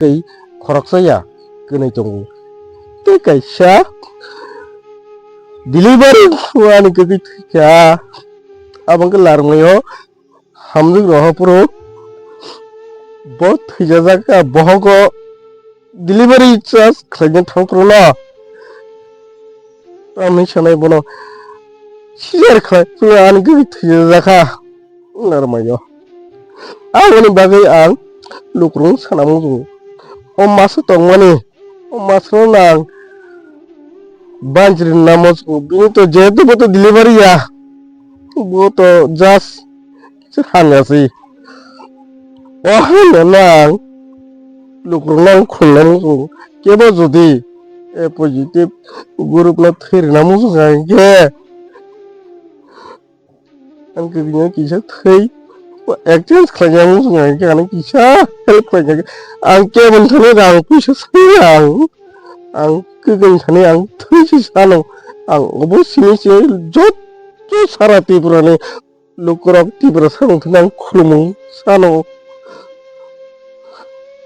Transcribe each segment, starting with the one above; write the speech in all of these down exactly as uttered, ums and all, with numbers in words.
tei khoroksa ya kwnwi tongo. Tei kaisa delivery ani kwtwi thwikha. Abo wngkha larmwio hamjwk rohor phuru bo thwijajak kha, bohogo delivery charge khlaina thang phuru no tamni sanai bono sijar khlai phuru ani kwtwi thwijajak kha. Larmwio. Aboni bagwi ang lukurok sana muchungo. O masa tongmani, o masano nang banchiri namo chungo. Bini to jehetu bo to delivery ya. Bo to just kisa hamya si. O hamya nang lukurok nang khulna muchungo. Kebo jodi A positive group no thwi rwna muchungo hinkhe. Ang kwkwi no kisa thwi exchange khlaina muchungo hinkhe ano kisa help khlaina. Ang kebo thani rang puisa sai ang. Ang kwkwi thani ang thwi se sano. Ang obo simi se jotto sara Tripura ni lukurok Tripura sano thani ang khulumung sano.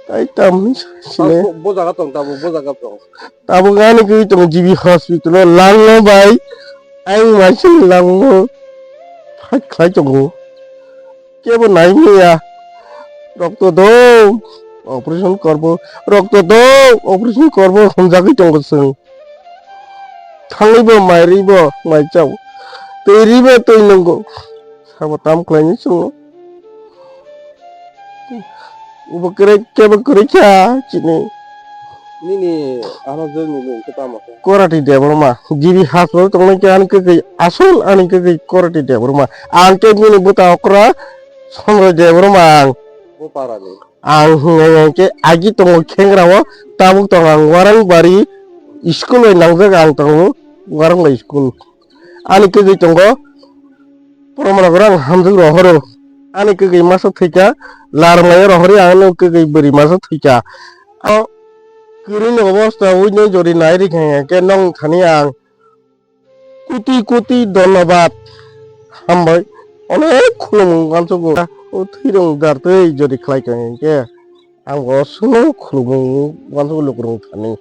Tai tamni sine. Bo jaga tong, tabuk bo jaga tong. Tabuk ani kwkwi tong G B hospital o langma bai. Ang maising langma fight khlai tongo. Kebo nai manya. Rokto do. Operation korbo. Rokto do. Operation korbo. Humjagwi tongo chwng. Thangwi bo mai rwi bo mai chao. Twi rwi bo twi nungo. Sabo tam khlaini chwngno. Ubo kwrwi kebo kwrwi kha chini. Nini ano jwngni mung khe tamo khe? Korati Debbarma. G B hospital tongnai khe ani kwkwi asol ani kwkwi Korati Debbarma. Ang khe bini bwta okra Sonjoy Debbarma ang. Bo parani. Ang hwnwi hwnkhe agi tongo khengra o tabuk tongo ang Warang bari school bai nangjak ang tongo Warang bai school. Ani kwkwi tongo. Borok rok ang hamjwk rohoro. Ani kwkwi masa thwikha, larmaya rohori ang no kwkwi bwrwi masa thwikha. O kwrwini obosta ui no jori nai rikha khe nong thani ang koti koti dhonnobad. Hambai. Onek khulumung wansukgo. O thwirong dar twi jori khlai kha khe ang bo aswkno khulumung wansukgo lukurok thani.